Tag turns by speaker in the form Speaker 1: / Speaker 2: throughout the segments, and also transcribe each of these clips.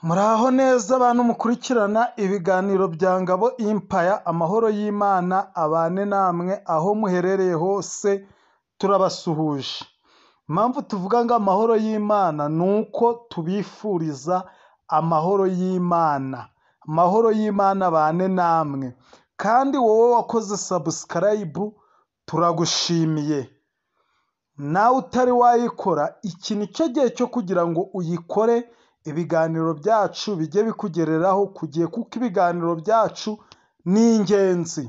Speaker 1: Muraho neza bantu mukurikirana ibiganiro bya Ngabo Empire, amahoro y'Imana abane namwe aho muherereye hose turabasuhuje. Impamvu tuvuga ngo amahoro y'Imana ni uko tubifuriza amahoro y'Imana, amahoro y'Imana abane namwe, kandi wowe wakoze subscribe turagushimiye. Nawe utari wayikora, iki ni cyo gihe cyo kugira ngo uyikore, ibiganiro byacu bijye bikugereraho ku gihe kuko ibiganiro byacu ni ingenzi.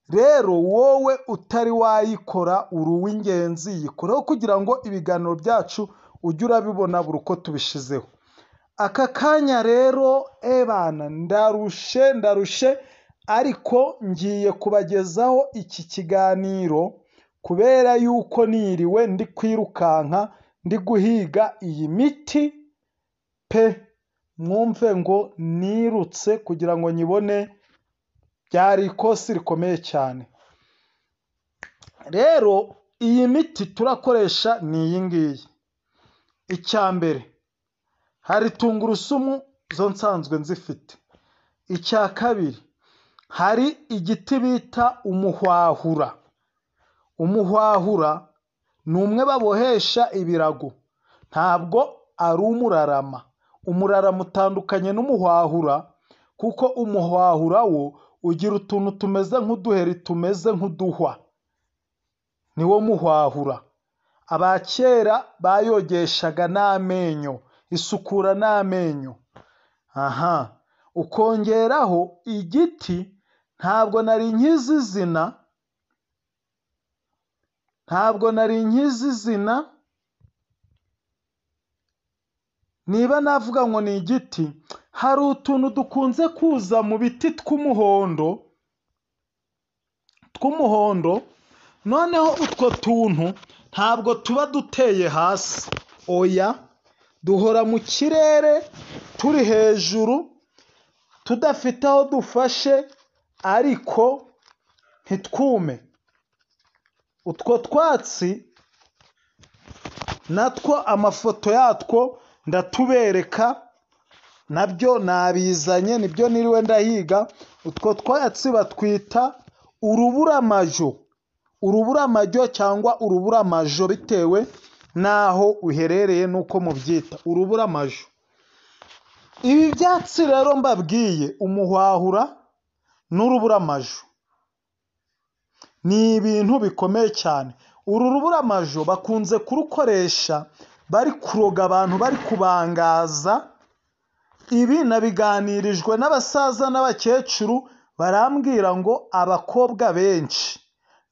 Speaker 1: Rero wowe utari wayikora uri uw'ingenzi, yikoreho kugira ngo ibiganiro byacu ujye urabibona buri uko tubishizeho. Aka kanya rero ebana ndarushe ndarushe, ariko ngiye kubagezaho iki kiganiro kubera yuko niriwe ndi kwirukanka ndi guhiga iyi miti pe, mwumve ngo nirutse kugira ngo nyibone, byari ikosi rikomeye cyane. Rero iyi miti turakoresha ni iyi ngiyi. Icya mbere hari tungurusumu zo nsanzwe nzifite. Icya kabiri hari igiti bita umuhwahura. Umuhwahura ni umwe babohesha ibirago, ntabwo ari umurarama. Umurarama utandukanye n'umuhwahura kuko umuhwahura wo ugira utuntu tumeze nk'uduheri tumeze nk'uduhwa, niwo muhwahura. Abakera bayogeshaga n'amenyo, isukura n'amenyo. Aha ukongeraho igiti, ntabwo nari nkizi izina, ntabwo nari nkizi izina, niba navuga ngo ni igiti, hari utuntu dukunze kuza mu biti tw'umuhondo, tw'umuhondo, noneho utwo tuntu ntabwo tuba duteye hasi, oya, duhora mu kirere turi hejuru, tudafite aho dufashe ariko ntitwume. Utwo twatsi natwo amafoto yatwo ndatubereka, nabyo nabizanye, nibyo niriwe ndahiga. Utwo twatsi batwita uruburamajyo, uruburamajyo cyangwa uruburamajo bitewe n'aho uherereye n'uko mubyita, uruburamajo. Ibi byatsi rero mbabwiye, umuhwahura n'uruburamajo, ni ibintu bikomeye cyane. Uru ruburamajo bakunze kurukoresha bari kuroga abantu, bari kubangaza. Ibi nabiganirijwe n'abasaza n'abakecuru, barambwira ngo abakobwa benshi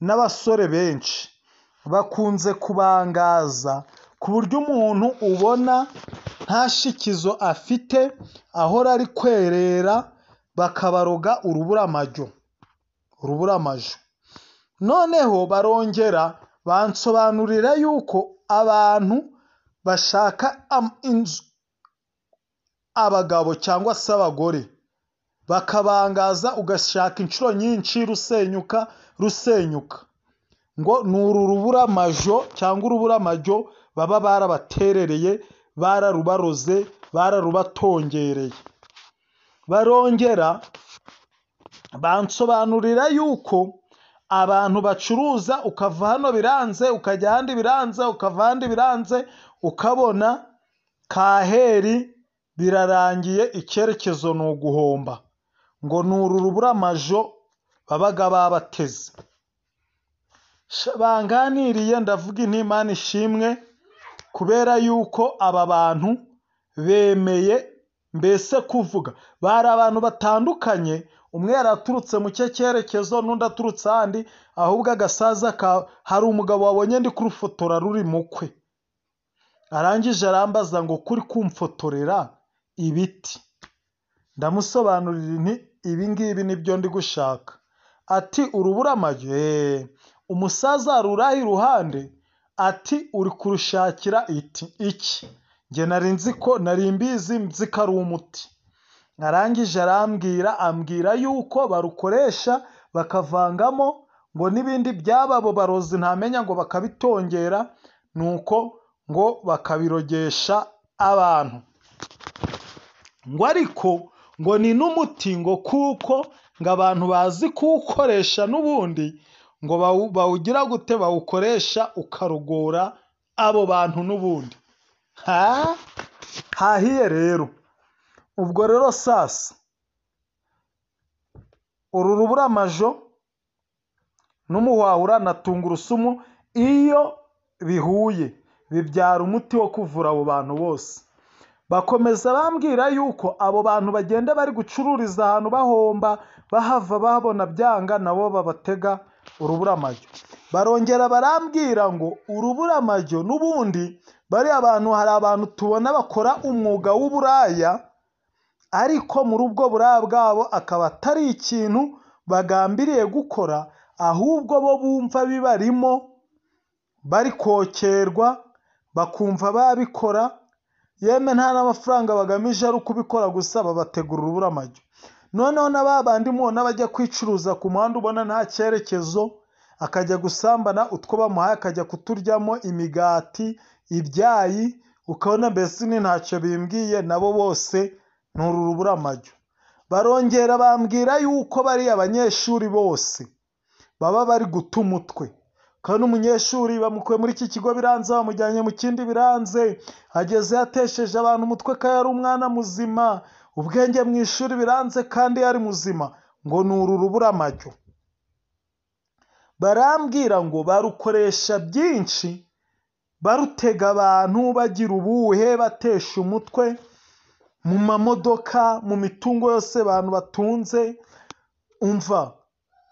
Speaker 1: n'abasore benshi bakunze kubangaza, ku buryo umuntu ubona nta shikizo afite, ahora ari kwerera, bakabaroga uruburamajyo, uruburamajo. Noneho barongera bansobanurira yuko abantu bashaka inzu, abagabo cyangwa se abagore, bakabangaza, ugashaka inshuro nyinshi rusenyuka rusenyuka, ngo ni uru ruburamajo cyangwa uruburamajyo baba barabaterereye, bararubaroze, bararubatongereye. Barongera bansobanurira yuko abantu bacuruza, ukava hano biranze, ukajya ahandi biranze, ukava ahandi biranze, ukabona kaheri birarangiye, icyerekezo ni uguhomba, ngo ni uru ruburamajo babaga babateze. Banganiriye ndavuga inti Imana ishimwe, kubera yuko aba bantu bemeye mbese kuvuga. Bari abantu batandukanye, umwe yaraturutse mu cye cyerekezo n'undi aturutse ahandi, ahubwo agasaza ka hari umugabo wabonye ndi kurufotora ruri mu kwe, arangije arambaza ngo kuri kumfotorera ibiti, ndamusobanurira nti ibi ngibi nibyo ndi gushaka. Ati uruburamajyo? Umusaza ruraho iruhande ati uri kurushakira iti iki? Njye nari nzi ko nari mbizi, nzi ko ari umuti. Arangije arambwira, ambwira yuko barukoresha bakavangamo ngo n'ibindi by'ababo barozi ntamenya, ngo bakabitongera, nuko ngo bakabirogesha abantu. Ngo ariko ngo ni n'umuti, ngo kuko ngo abantu bazi kuwukoresha n'ubundi ngo bawugira gute, bawukoresha ukarogora abo bantu n'ubundi. Ha hahiye rero. Ubwo rero sasa uru ruburamajo n'umuhwahura na tungurusumu iyo bihuye bibyara umuti wo kuvura abo bantu bose. Bakomeza bambwira yuko abo bantu bagenda bari gucururiza ahantu bahomba, bahava babona byanga, nabo babatega uruburamajyo. Barongera barambwira ngo uruburamajyo n'ubundi bariya bantu, hari abantu tubona bakora umwuga w'uburaya, ariko muri ubwo buraya bwabo akaba atari ikintu bagambiriye gukora, ahubwo bo bumva bibarimo, bari kokerwa, bakumva babikora, yemwe nta n'amafaranga bagamije, ari ukubikora gusa, babategura uruburamajyo. Noneho na ba bandi mubona bajya kwicuruza ku muhanda, ubona nta cyerekezo, akajya gusambana utwo bamuhaye akajya kuturyamo imigati, ibyayi, ukabona mbese ni ntacyo bimbwiye, nabo bose ni uru ruburamajyo. Barongera bambwira yuko bariya abanyeshuri bose baba bari guta umutwe, kandi umunyeshuri bamukuye muri iki kigo biranze, bamujyanye mu kindi biranze, ageze yatesheje abantu umutwe ko yari umwana muzima, ubwenge mu ishuri biranze kandi yari muzima, ngo ni uru ruburamajyo. Barambwira ngo barukoresha byinshi, barutega abantu bagira ubuhe, batesha umutwe mu mamodoka, mu mitungo yose abantu batunze. Umva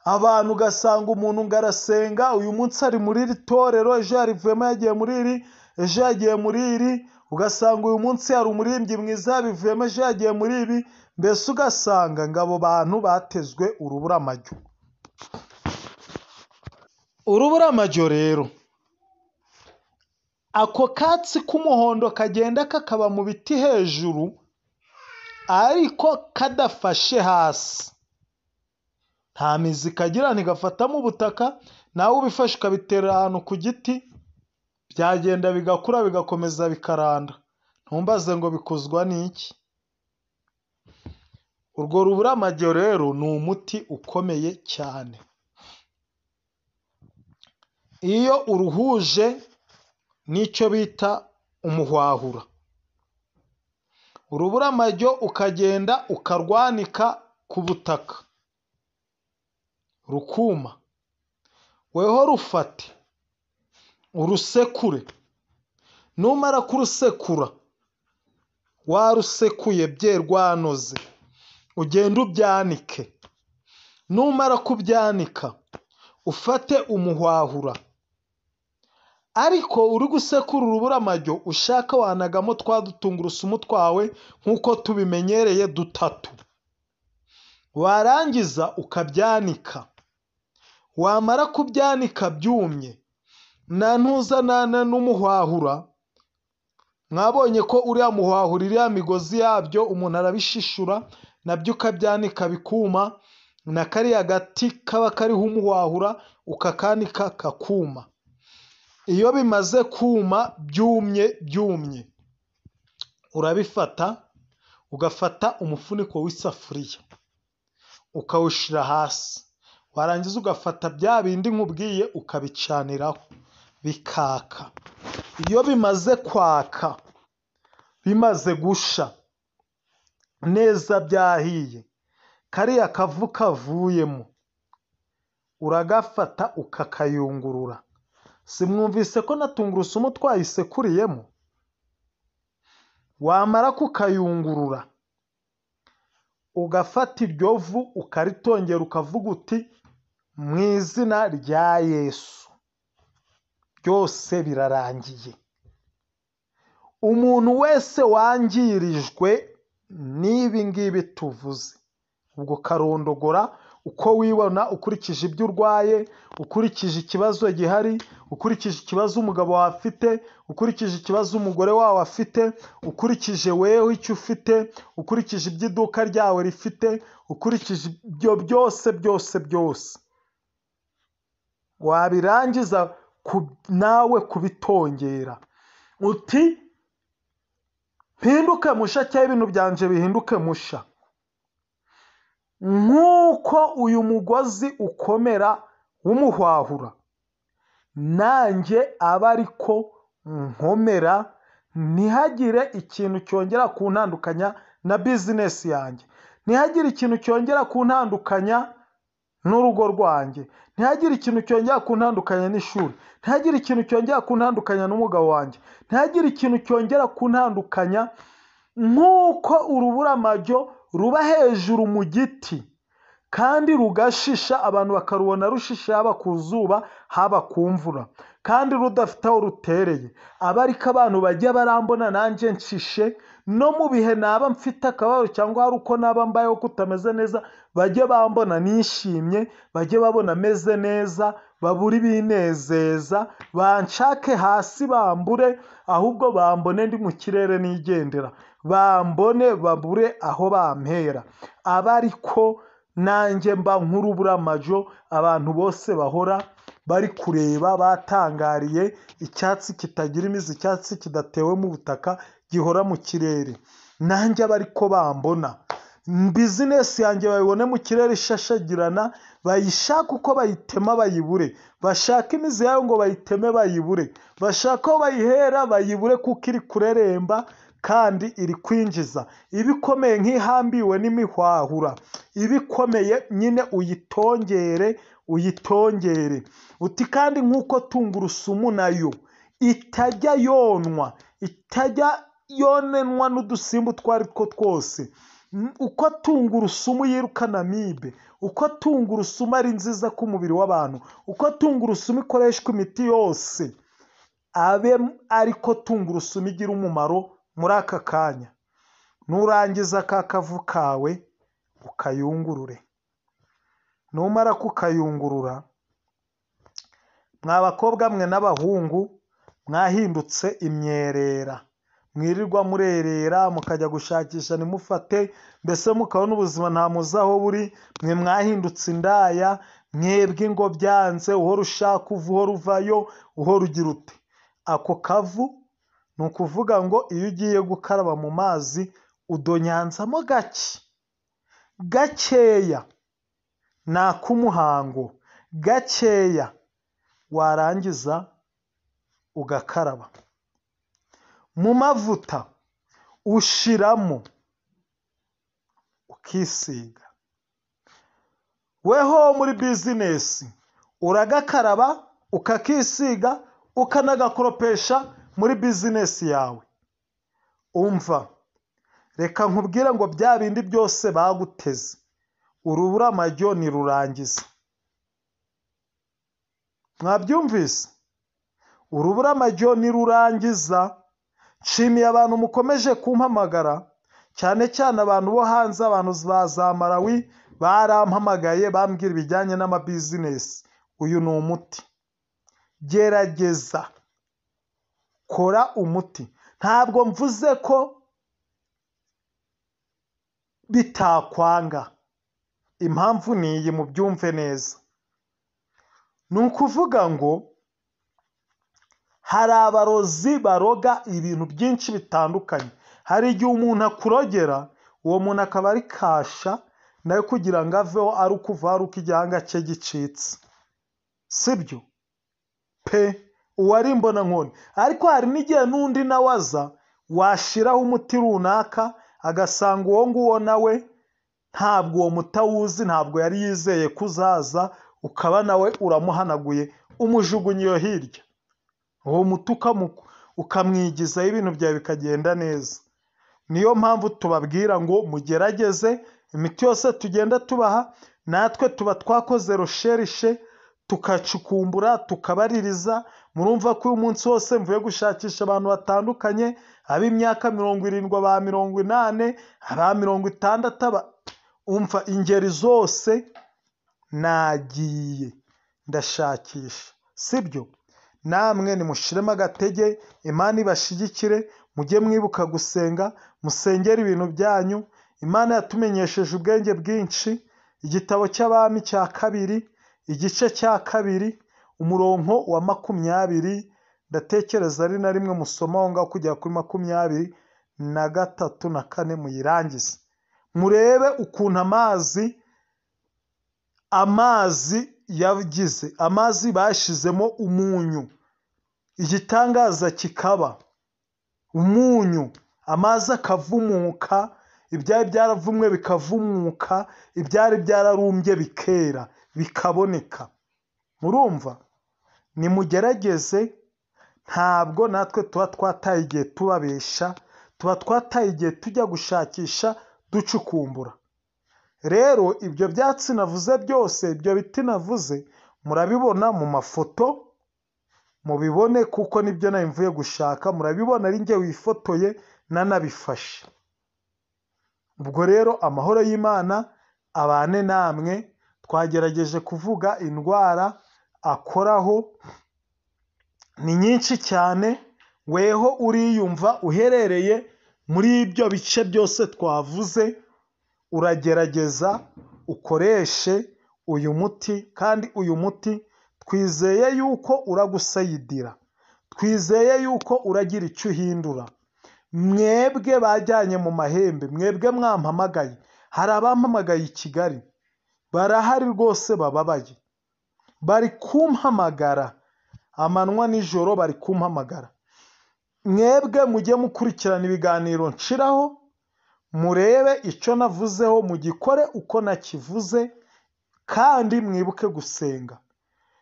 Speaker 1: abantu ugasanga umuntu ngo arasenga, uyu munsi ari muri iri torero, ejo yarivuyemo yagiye muri iri, ejo yagiye muri iri, ugasanga uyu munsi hari umuririmbyi mwiza yabivuyemo, ejo yagiye muri ibi, mbese ugasanga ngo abo bantu batezwe uruburamajyo. Uruburamajyo rero, ako katsi k'umuhondo kagenda kakaba mu biti hejuru, ariko kadafashe hasi, nta mizi kagira, ntigafatamo ubutaka, nawe ubifashe ukabitera ahantu ku giti, byagenda bigakura bigakomeza bikaranda, ntumbaze ngo bikozwa n'iki. Urwo ruburamajyo rero ni umuti ukomeye cyane. Iyo uruhuje n'icyo bita umuhwahura, uruburamajyo ukagenda ukarwanika ku butaka rukuma, weho rufate urusekure, numara kurusekura warusekuye bye rwanoze, ugende ubyanike, numara kubyanika ufate umuhwahura, ariko uri gusekura uruburamajyo ushaka wanagamo twa dutungurusumu twawe nk'uko tubimenyereye dutatu, warangiza ukabyanika, wamara kubyanika byumye na ntuzanana n'umuhwahura, mwabonye ko uriya muhwahura iriya migozi yabyo umuntu arabishishura nabyo ukabyanika bikuma, na kariya gati kaba kariho umuhwahura ukakanika kakuma. Iyo bimaze kuma byumye byumye, urabifata ugafata umufuniko w'isafuriya ukawushyira hasi, warangiza ugafata bya bindi nkubwiye ukabicaniraho bikaka. Iyo bimaze kwaka, bimaze gusha neza byahiye, kariya kavu kavuyemo uragafata ukakayungurura. Simwumvise ko na tungurusumu twayisekuriyemo? Wamara kukayungurura ugafata iryo vu ukaritongera ukavuga uti mu izina rya Yesu byose birarangiye. Umuntu wese wangirijwe n'ibi ngibi tuvuze, ubwo karondogora uko wibona ukurikije ibyo urwaye, ukurikije ikibazo gihari, ukurikije ikibazo umugabo wawe afite, ukurikije ikibazo umugore wawe afite, ukurikije wewe icyo ufite, ukurikije ibyo iduka ryawe rifite, ukurikije ibyo byose byose byose, wabirangiza nawe kubitongera uti Mpinduke musha cyangwa ibintu byanje bihinduke musha. Nk'uko uyu mugozi ukomera w'umuhwahura, nanjye abe ariko nkomera, ntihagire ikintu cyongera kuntandukanya na bizinesi yanjye, ntihagire ikintu cyongera kuntandukanya n'urugo rwanjye, ntihagire ikintu cyongera kuntandukanya n'ishuri, ntihagire ikintu cyongera kuntandukanya n'umugabo wanjye, ntihagire ikintu cyongera kuntandukanya. Nk'uko uruburamajyo ruba hejuru mu giti kandi rugashisha, abantu bakarubona rushisha haba ku zuba haba ku mvura, kandi rudafite aho rutereye, abe ariko abantu bajya barambona nanjye nshishe, no mu bihe naba mfite akababaro cyangwa hari uko naba mbayeho kutameze neza, bajye bambona nishimye, bajye babona meze neza, babure ibinezeza, banshake hasi bambure, ahubwo bambone ndi mu kirere nigendera, bambone babure aho bampera, abe ariko nanjye mba nk'uruburamajyo, abantu bose bahora bari kureba batangariye icyatsi kitagira imizi, icyatsi kidatewe mu butaka gihora mu kirere, nanjye abe ariko bambona. Bizinesi yanjye bayibone mu kirere ishashagirana, bayishake uko bayitema bayibure, bashake imizi yayo ngo bayiteme bayibure, bashake aho bayihera bayibure, kuko iri kureremba kandi iri kwinjiza. Iba ikomeye nk'ihambiwe n'imihwahura, iba ikomeye nyine uyitongere, uyitongere. Uti kandi nk'uko tungurusumu nayo itajya yonwa, itajya yonenwa n'udusimba utwo ari two twose, uko tungurusumu yirukana amibe, uko tungurusumu ari nziza ku mubiri w'abantu, uko tungurusumu ikoreshwa imiti yose, abe ariko tungurusumu igira umumaro muri aka kanya. Nurangiza ka kavu kawe ukayungurure, numara kukayungurura, mwa bakobwa mwe n'abahungu mwahindutse imyerera, mwirirwa murerera mukajya gushakisha ntimufate, mbese mukabona ubuzima nta muzi aho buri, mwe mwahindutse indaya, mwebwe ngo byanze, uhora ushaka uva, uhora uvayo, uhora ugira ute. Ako kavu ni ukuvuga ngo iyo ugiye gukaraba mu mazi udonyanzamo gake gakeya, ni ak'umuhango gakeya, warangiza ugakaraba. Mu mavuta ushiramo ukisiga. Weho muri bizinesi uragakaraba ukakisiga ukanagakoropesha muri bizinesi yawe. Umva, reka nkubwire ngo bya bindi byose baguteze, uruburamajyo nirurangiza. Mwabyumvise? Uruburamajyo nirurangiza. Nshimiye abantu mukomeje kumpamagara, cyane cyane abantu bo hanze, abantu ba za Malawi barampamagaye bambwira ibijyanye n'amabizinesi. Uyu ni umuti, gerageza kora umuti. Ntabwo mvuze ko bitakwanga, impamvu ni iyi, mubyumve neza. Ni ukuvuga ngo hari abarozi baroga ibintu byinshi bitandukanye. Hari igihe umuntu akurogera, uwo muntu akaba ari kasha, nawe kugira ngo aveho ari ukuva ari uko igihanga cye gicitse, sibyo pe, uwo ari imbonankubone. Ariko hari n'igihe n'undi nawe aza, washiraho umuti runaka, agasanga uwo nguwo nawe ntabwo uwo muti awuzi, ntabwo yari yizeye ko uzaza, ukaba nawe uramuhanaguye, umujugunya iyo hirya, uwo muti ukamwigizaho, ibintu byawe bikagenda neza. Niyo mpamvu tubabwira ngo mugerageze imiti yose tugenda tubaha, natwe tuba twakoze rosherishe, tukacukumbura, tukabaririza. Murumva ko uyu munsi wose mvuye gushakisha abantu batandukanye, ab'imyaka 70, aba 80, aba 60, umva ingeri zose nagiye ndashakisha, sibyo? Namwe nimushiremo agatege, Imana ibashigikire, mujye mwibuka gusenga, musengere ibintu byanyu. Imana yatumenyesheje ubwenge bwinshi. Igitabo cy'Abami cya kabiri, igice cya 2, umurongo wa 20, ndatekereza ari na rimwe musoma aho ngaho kugera kuri na 3 na 4 muyirangize, murebe ukuntu amazi yagize, amazi bashizemo umunyu, igitangaza kikaba umunyu, amazi akavumuka, ibyari byaravumwe bikavumuka, ibyari byararumbye bikera bikaboneka. Murumva? Nimugerageze, ntabwo natwe tuba twataye igihe tubabesha, tuba twataye igihe tujya gushakisha ducukumbura. Rero ibyo byatsi navuze byose, ibyo biti navuze, murabibona mu mafoto, mubibone kuko nibyo nari mvuye gushaka, murabibona ari njye wifotoye nanabifashe. Ubwo rero amahoro y'Imana abane namwe. Twagerageje kuvuga indwara akoraho ni nyinshi cyane, weho uriyumva uherereye muri ibyo bice byose twavuze, uragerageza ukoreshe uyu muti, kandi uyu muti twizeye yuko uragusayidira, twizeye yuko uragira icyo uhindura. Mwebwe bajyanye mu mahembe, mwebwe mwampamagaye, hari abampamagaye i Kigali, barahari rwose bababaye, bari kumpamagara amanywa nijoro, bari kumpamagara. Mwebwe mujye mukurikirana ibiganiro nshiraho, murebe icyo navuzeho, mugikore uko nakivuze, kandi mwibuke gusenga.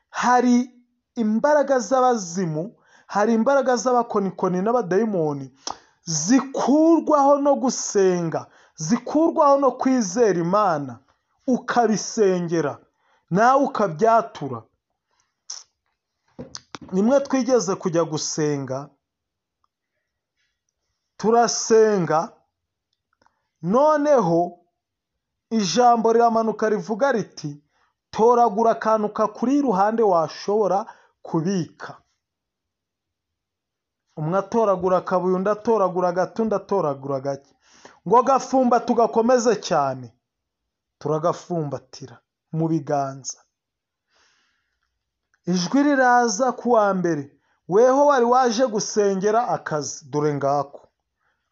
Speaker 1: Hari imbaraga z'abazimu, hari imbaraga z'abakonikoni n'abadayimoni zikurwaho no gusenga, zikurwaho no kwizera Imana, ukabisengera nawe ukabyatura. Nimwe twigeze kujya gusenga, turasenga, noneho ijambo riramanuka rivuga riti toragura akantu kakuri iruhande washobora kubika. Umwe atoragura akabuye, undi atoragura gato, undi atoragura gake, ngo gafumba tugakomeze cyane, turagafumbatira mu biganza. Ijwi riraza ku wa mbere, weho wari waje gusengera akazi, dore ngako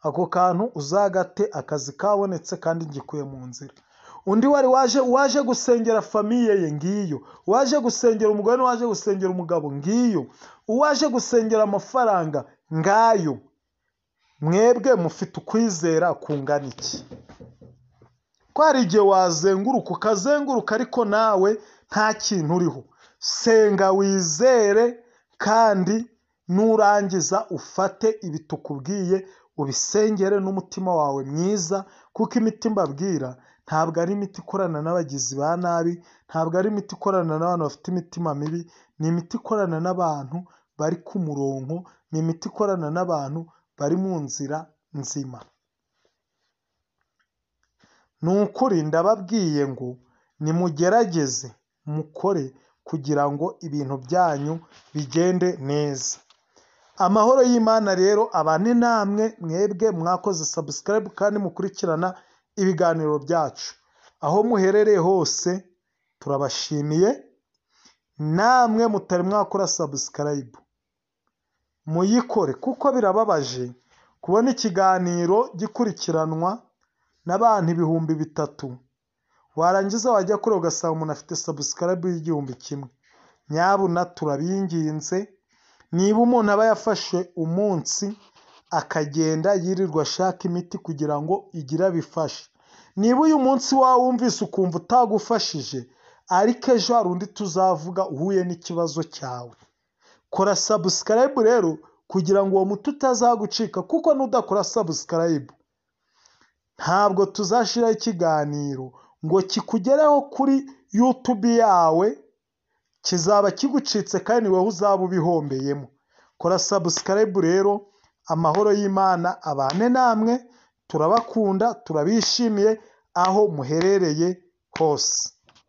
Speaker 1: ako kantu uzagate, akazi kabonetse kandi ngikuye mu nzira. Undi wari waje gusengera famiye ye, ngiyo. Uwaje gusengera umugore n'uwaje gusengera umugabo, ngiyo. Uwaje gusengera amafaranga, ngayo. Mwebwe mufite ukwizera kungana iki? Ko hari igihe wazenguruka ukazenguruka ariko nawe nta kintu uriho. Senga wizere, kandi nurangiza ufate ibi tukubwiye ubisengere n'umutima wawe mwiza, kuko imiti mbabwira ntabwo ari imiti ikorana n'abagizi ba nabi, ntabwo ari imiti ikorana n'abantu bafite imitima mibi, ni imiti ikorana n'abantu bari ku murongo, ni imiti ikorana n'abantu bari mu nzira nzima. Ni ukuri ndababwiye ngo nimugerageze mukore kugira ngo ibintu byanyu bigende neza. Amahoro y'Imana rero abane namwe, mwebwe mwakoze subscribe kandi mukurikirana ibiganiro byacu. Aho muherereye hose turabashimiye, namwe mutari mwakora subscribe muyikore, kuko birababaje kubona ikiganiro gikurikiranwa n'abantu 3000, warangiza wajya kure ugasanga umuntu afite subscribe y'1000. Nyabuna turabinginze, niba umuntu aba yafashe umunsi akagenda yirirwa ashaka imiti kugira ngo igire abifashe, niba uyu munsi wawumvise ukumva utagufashije, ariko ejo hari undi tuzavuga uhuye n'ikibazo cyawe. Kora subscribe rero kugira ngo uwo muti utazagucika, kuko nudakora subscribe ntabwo tuzashiraho ikiganiro ngo kikugereho kuri YouTube yawe, kizaba kigucitse kandi wowe uzaba ubihombeyemo. Kora subscribe rero. Amahoro y'Imana abane namwe, turabakunda, turabishimiye aho muherereye hose.